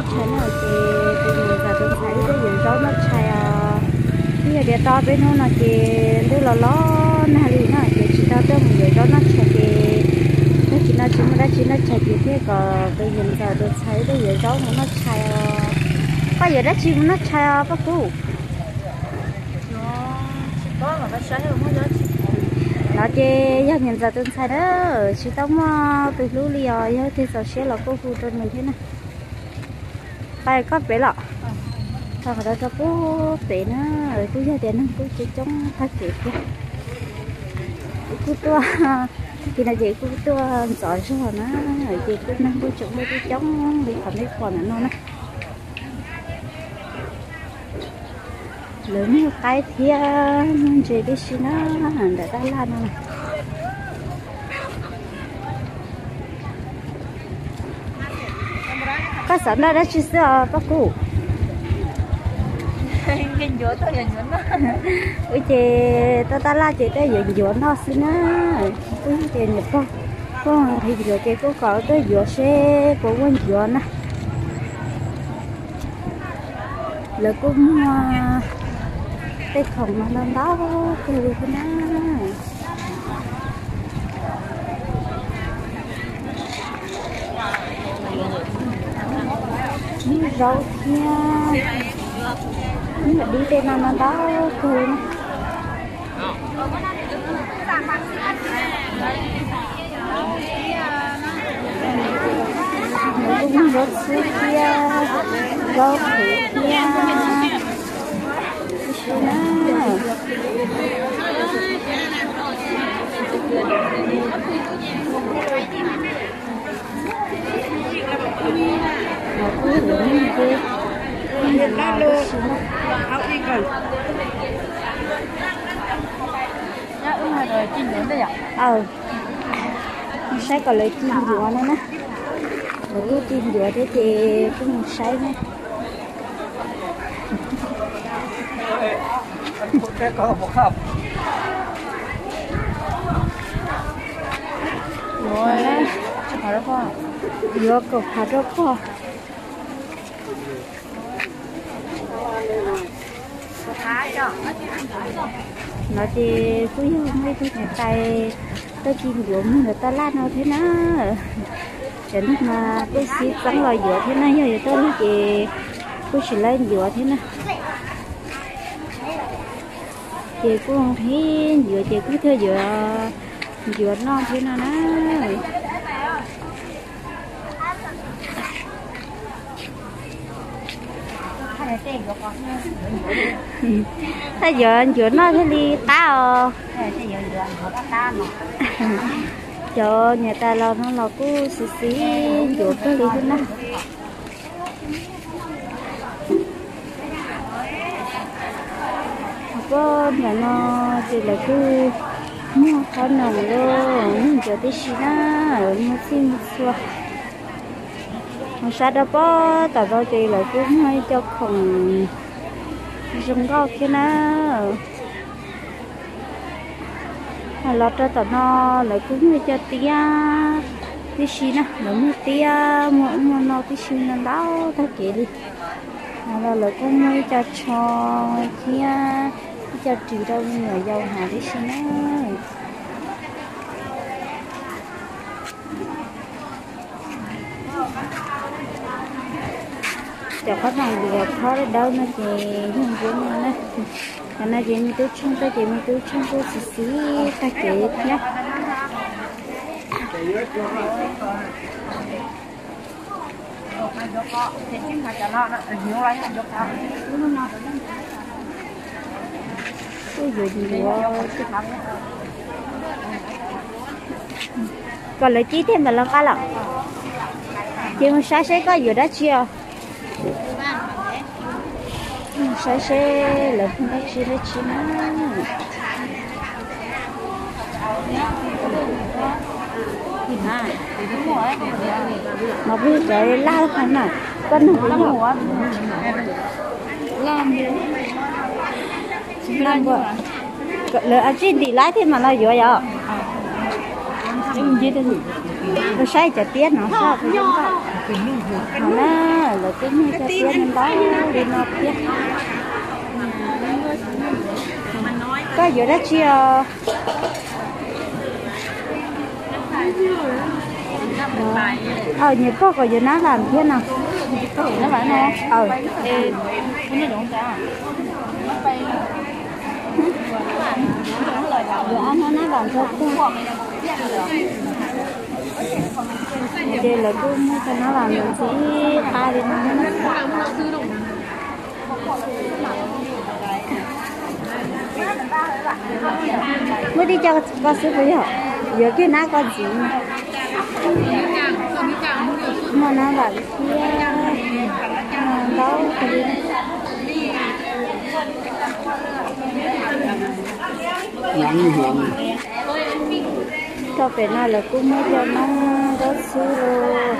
Tshais no ces tus niam ntxawm tus ntxhais wb tuaj yuav zaub noj tshais os. Twb yog tias tau peb hnub no ces ntuj los los nag li no ces tsis tau tuaj mus yuav zaub noj tshais ces tag kis no tsis muaj dab tsi noj tshais ces thiaj kom tus niam ntxawm tus ntxhais wb tuaj yuav zaub mus noj tshais os. Koj yuav dab tsi mus noj tshais os Paj Kub? No ces yog niam ntxawm tus ntxhais na, tsis tau muaj tus hlub li os, yog tig txaus siab los kuj hu rau nws thiab na. Pais koj pem los, tau qhov rau rau pub pem na, kuj yog tias neeg kuj coob coob tag kev thiab. Kuj tuaj, tag kis no ces kuj tuaj ntxov zog na, ces kuj neeg kuj tseem muaj coob coob li qhov nej pom ntawm no na. Lawv muag qaib thiab muag ntses tib si na, ntawm tab laj no. Koj xav noj dab tsi xwb os Paj Kub? Wb ces tau tab laj ces tej yuav ncuav noj xwb na. Kuj yog tias niam pog kuj nqhis ncuav ces kuj kom tuaj yuav seb puas muaj ncuav na. Lawv kuj muag tej khoom no ntau ntau kawg li thiab na. Muag zaub thiab, muag dib tej no no ntau kawg li na. Nws kuj muag zaub txhwb thiab, zaub qhwv thiab, tib si na. Lawv kuj yuav muag tib si na. Mus saib kom lawv ci ncuav no na. Lawv kuj ci ncuav thiab ces kuj mus saib na. Yuav kaum phav rau koj. No ces kuj yog muaj ib tug niam tais tuaj ci ncuav muag ntawm tab laj no thiab na. Cov neeg mas kuj sib txeeb los yuav thiab na, yog yuav tuaj lug ces kuj tsis laib ncuav thiab na. Ces kuj nqhis ncuav ces kuj thiaj yuav ncuav noj thiab no na. Thaj yuav ncuav noj thiaj li qab os. Cov niam tais los no los kuj xis xis ncuav kawg li thiab na. Pob ntawm no ces lawv kuj muag qhob noom los muag ncuav tib si na, muag txhij muag txhua. Mus sab rau pob tom no ces lawv kuj muag ib co khoom zoo nkauj thiab na. Los rau tom no lawv kuj muag ib co tiab tib si na, lawv muag tiab muag ub muag no tib si no ntau tag kev li. Los lawv kuj muag ib co tsho thiab ib co ris rau me nyuam yaus hnav tib si na. Cov qhob noom uas khob dawb dawb no ces yog ncuav no na. Cov no ces me tub tsheej tuaj ces me tub tsheej kuj xis xis tag kev thiab. Kuj yuav yuav kom lawv cib thiaj mam li qab lawm. Ces mus saib seb koj yuav dab tsi os. Mus saib seb lawv muag dab tsi dab tsi na. No peb cov laj qhov na, koj nug peb yog laj npua. Lawv tsij ntim laib thiaj mam los yuav yom. Mus saib cov tiab no soj. Hos na, lawv kuj muag cov tiab ntau li no thiab. Koj yuav dab tsi os? Aw, nyias koj kom yuav nab vam thiab no. Yuav ob hnab nab vam rau koj. Ces lawv kuj muag cov nab vam ntxim qab li no. Muaj tib co koj xwb puas yog? Yuav kiag nab koj ntxiv. Muaj nab vam thiab, muaj ntau kawg li. Txog pem no lawv kuj muab cov noob zaub xwb los,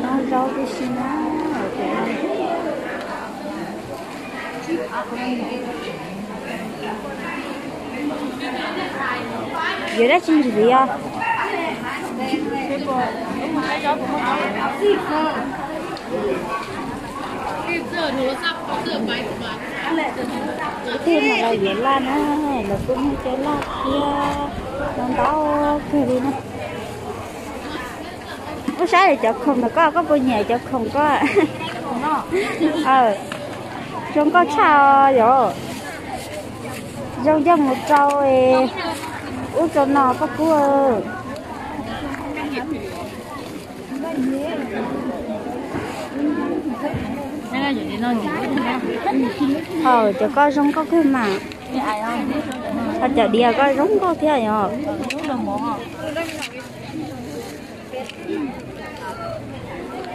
noob zaub tib si na. Yuav dab tsi ntxiv os? Ib tug no los yuav laj na, lawv kuj muag cov laj thiab, ntau ntau kawg li na. Ub, saib cov khoom ntawm koj, koj puas nyiam cov khoom koj? Zoo nkauj tshaj yom. Zoo yog mus rau ub rau no koj Kub. Aw, cov koj zoo nkauj kawg mas. Ho cov diav koj zoo nkauj thiab yom.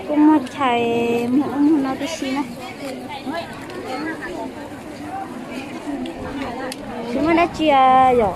Kuj muag chais, muag ub muag no tib si na. Tsis muaj dab tsi yom.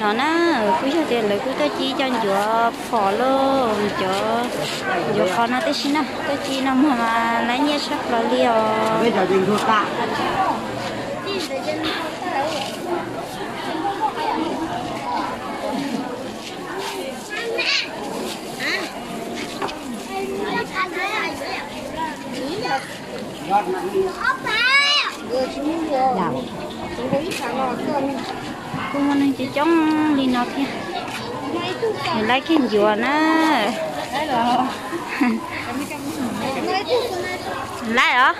No na, kuj yog tias lawv kuj tuaj ci cov ncuav phom lauj, cov ncuav phom no tib si na, tuaj ci no muag mas lawv nyiaj tshaj plaws li os. Kuj muaj neeg coob coob li no thiab. Nws laib kiag ncuav na. Laib os?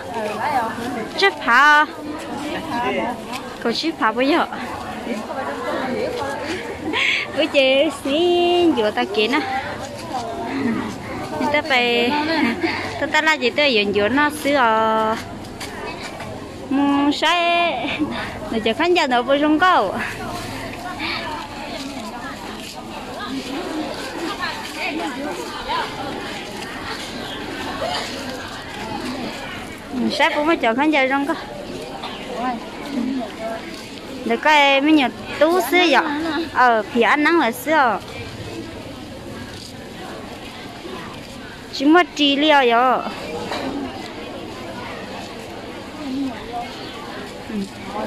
Tsawg phav? Kaum tsib phav puas yog? Wb ces wb xiv ncuav tag kev na. Tab tab laj ces twb yuav ncuav noj xwb os. Mus saib nws cov khaub ncaws ntawd puas zoo nkauj. Saib puas muaj cov khaub ncaws zoo nkauj. Ntawm koj me nyuam tub xwb yom. Aw, phim ab neeb lawm xwb os. Tsis muaj ris li os yom.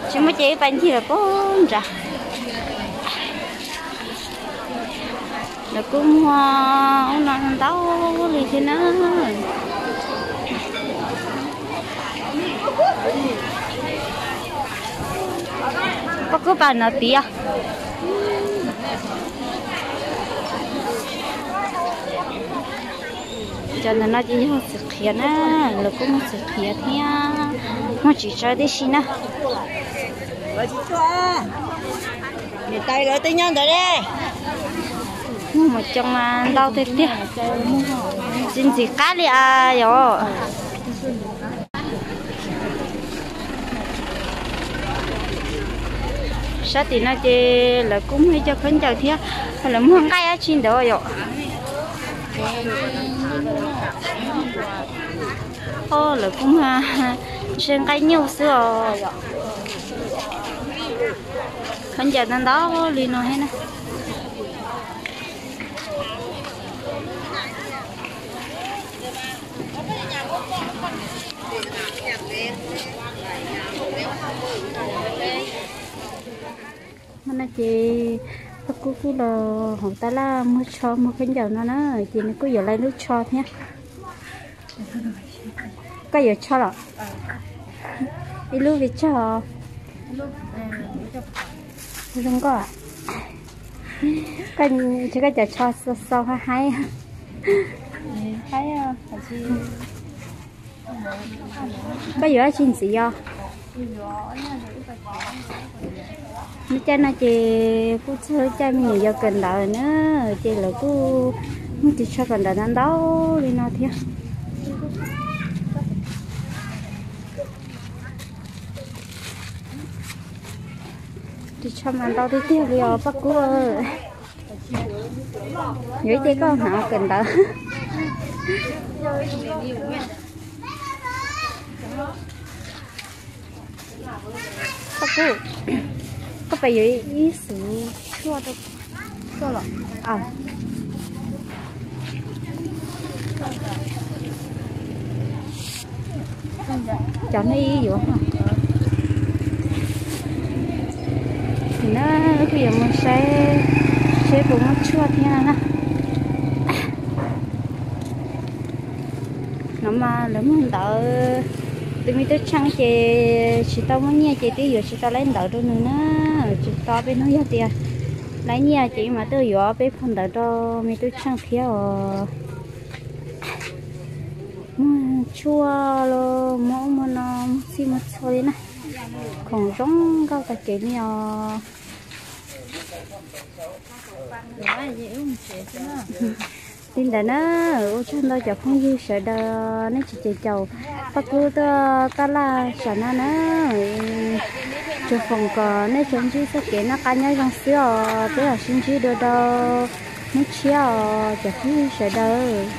Tsis muaj ces wb pais ncig lawm puag nrad. Lawv kuj muag ub no ntau li thiab na. Koj kuj pais no tiag. Cov ntawm no ces yog txiv qhiav na, lawv kuj muag txiv qhiav thiab, muag tsis tsawg tib si na. Niam tais lawv tej nyob ntawd ne. Muag mas coob mas ntau tiag tiag. Tsis ntxim qab li as yom. Sab tim no ces lawv kuj muag ib co khaub ncaws thiab, lawv muag nqaij dab tsi ntawd yom. Lawv kuj muag ntshe nqaij nyuj xwb os yom. Khaub ncaws ntau ntau li no thiab na. Hmo no ces Paj Kub kuj los hauv tab laj muag tsho muag khaub ncaws no na, ces nws kuj yuav lawv lub tsho thiab. Koj yuav tsho los? Ib lub li tsho zoo nkauj. Koj, koj cov tsho xau xau haib haib. Koj yuav dab tsi ntxiv os? Lub caij no ces kuj txog lub caij me nyuam yaus kawm ntawv na, ces lawv kuj muag ris tsho kawm ntawv ntau ntau li no thiab. Ris tsho mas ntau tiag tiag li os Paj Kub. Yuav ib ce koj hnav kawm ntawv. Paj Kub, koj pais yuav ib xuv tshuaj rau koj los? Cov nej ib yuav. Nim no kuj yuav mus saib seb puas muaj tshuaj thiab no na. No mas lawv muag ntawv, tus me tub Tsheej ces tsis tau muaj nyiaj ces twb yuav tsis tau laib ntawv rau nws na. Tsis tau, peb hnub yog tias laib nyiaj ces mas twb yuav peb phau ntawv rau me tub Tsheej thiab os. Muag tshuaj los muag ub muag no, muag txhij muag txhua li na. Khoom zoo nkauj tag kev li os. Li ntawd na, ua tsaug ntau cov phooj ywg sawv daws nej tsis ces caum Paj Kub tuaj taj laj tsam no na. Tsuas foom kom nej tsuas ntsib txoj kev noj qab nyob zoo xwb os, peb mam sib ntsib dua rau hnub tshiab os cov phooj ywg sawv daws.